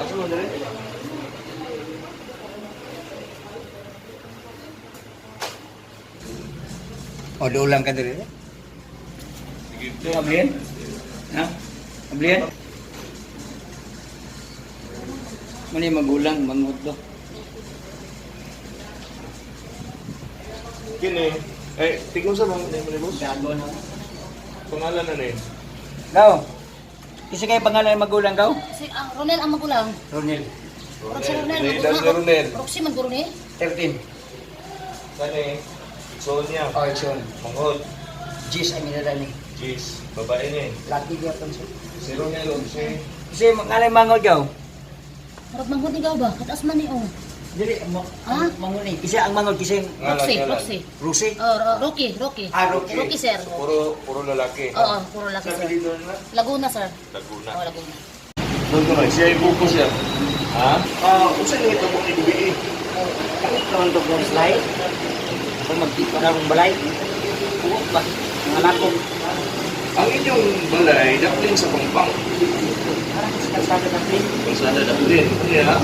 Asa man diri? O, doon lang ka diri. Sige. Ablian? Ha? Ablian? Mali magulang, mangudlo. Kini eh tigong sa bang ni boss? Gago na. Pangalan na ni. Gaw. Kasi kayo pangalan ng magulang gaw? Si Ronel ang magulang. Ronel. Roxy Ronel. Ni Dan Ronel. Roxy man guro ni. 13. Kani Sonia. Oh, Exxon. Manghod. Gis ang inada ni. Jis, babae ni. Laki niya pang siya. Si Ronel og si Kasi ngalan mangod gaw. Murag manghod ni gaw ba? Kataas man ni oh. Dili mo Ha? mangod ni. Kasi ang mangod kasi Ngalan, Roxy, ngalan. Roxy. Rusi. Oh, Rocky, Rocky. Ah, Rocky. Rocky sir. Puro puro lalaki. Oo, puro laki Sa sir. dito na Laguna sir. Laguna. Oh, Laguna. Doon ko na, siya yung buko siya. Ha? Ah, unsa ni ito kung ibibi? Kahit naman to kung slide. Kung magtipa na akong balay. Huwag ba? Mga lakong. Ang inyong balay, daplin sa pangpang. Parang sa kalsada ng plane. Kung sana daplin. Kaya,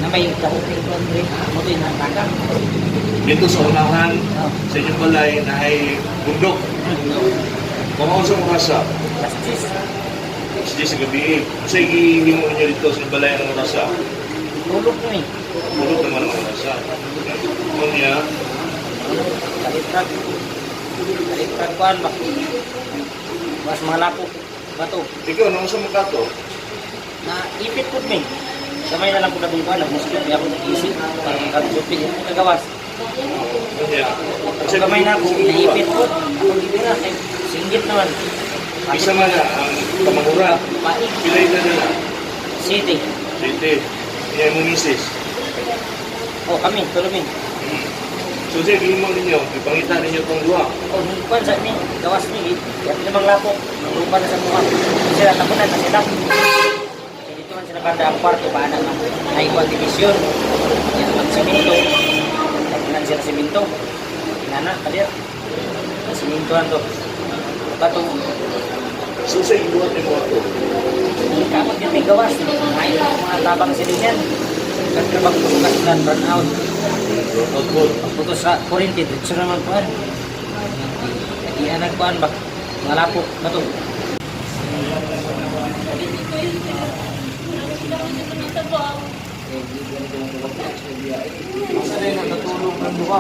Na may kahuting ko rin. Mo din ang takam. dito sa unahan, Oh. sa inyong balay, na ay bundok. Mga unsa orasa? Last cheese. Sige sa gabi. Unsa gihimo ninyo dito sa inyong balay ang orasa? Tulog mo eh. Tulog naman ang orasa. Kunya, Kalitrag. Kalitrag kuan ba? Mas mga lapok. Bato. ikaw, nung unsa mo kato? Na ipit po mi. Gamay na lang po nabong kuan. Nagmuskit. Kaya ako nag-isip. Parang kagsupi. Hindi kagawas. Kunya, Kasi gamay na ako. Naipit po. Ako gibira. Kay singgit naman. Isa man na ang kamangura. Paig. Pilay na nila. City. City. Niya mo misis. Oh, kami. Tulog mi. So siya, gihimo ninyo, ipangita ninyo itong duha. Oh, kuan sa ni. Gawas ni. Kaya pinamang lapok. Lupa na sa mukha. Sila tapunan na sila. Kaya dito man sila banda ang kwarto paana man. Ay kuan division. Yan ang siminto. Tapunan sila siminto. Inana kadir. Ang siminto to. Bato. So sa ibuhat ni mo ato. Kamot yun may gawas. Ay mga tabang silingan. Kan bang bukas na burn out. Output. Pagputos sa kuryente, dito naman kuan. Di anak kuan ba? Mga lapok bato. Asa na yung natulog ng duha?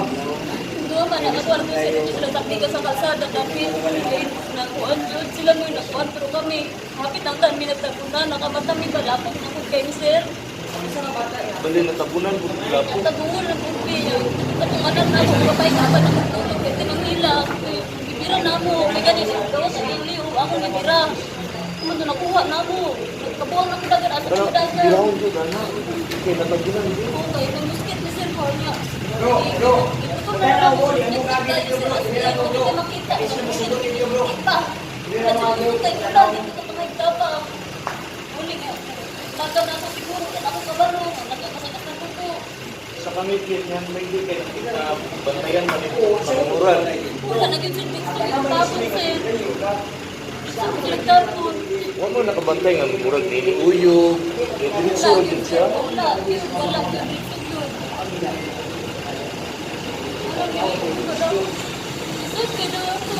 Duha man ang ako alam sila sila sa sa kalsada dapit ay nakuan jud sila mo nakuan pero kami hapit ang kan minagtabunan nakamata mi balapok na kung kay sir. Bali natabunan po ng lapo. Tabunan na kung kay katong anak na ako babae ka pa nakatulog kay tinangila kay gibira na mo kay gani gawa sa iliw ako ni bira man to nakuha na mo nagkabuang na ko dagan asa Pero ko dagan. birahon jud ana. Kay natabunan jud. Okay, nang-muskit ni Sir Cornea. Bro, bro. Ito na lang. Nakita, makita. Kita. Kay wala, dito ka pangahigda pa. Uli nga. Taga na ako siguro, kaya ako kabalo. Nagkakasakit na ko. Sa kamikit niyan may di kay nakita bantayan man ito panguran. Wala, naging sir, dito yung tapon, sir. Sa ako nagtapon. Wa mo nakabantay nga murag nini uyog. Diretso Wala, jud siya. wala, yun, wala, yun, yun. Wala, yun, wala. Sir, kailangan ko.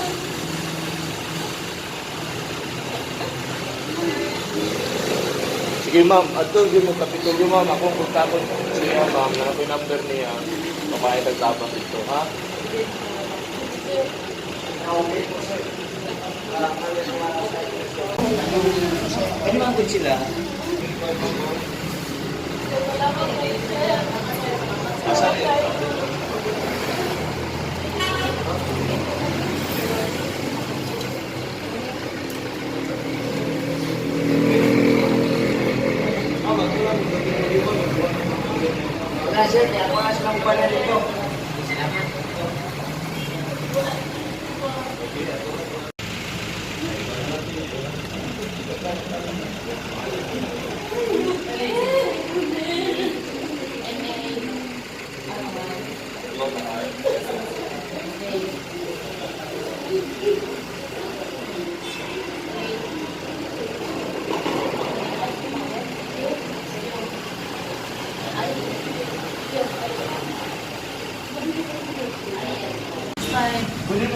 Sige ma'am, adto gyud mo kapitulyo ma'am, akong kontakon siya ma'am, na ako'y number niya. Babae nagtabang dito ha. Pwede mga sila. Asa ni? Wala sir, kaya ako na silang pala dito. Salamat.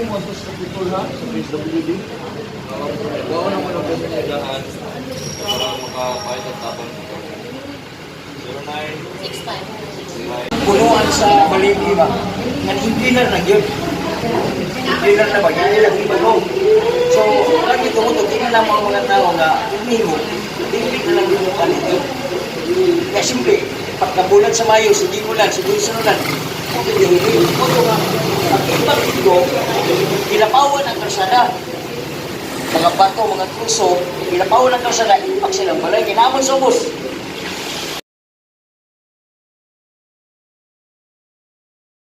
mo mo sa Kapitol ha, sa PSWD. Gawa na mo ng pagkakailangan para makakahit ang tabang dito. 09 65. Punuan sa baligi ba? Nga inkilar na gyud. Inkilar na ba? Yan lang ibago. So, lagi tungod og lang mga mga tao nga umingo, dili na lang yung palito. Kaya siyempre, pagkabulan sa Mayo, sige ulan, sige sa ulan, okay, hindi. Ito nga, ang ibang dito, ginapawan ang kalsada. Mga bato, mga kruso, ginapawan ang kalsada, ipak silang balay, kinamon sa ubos.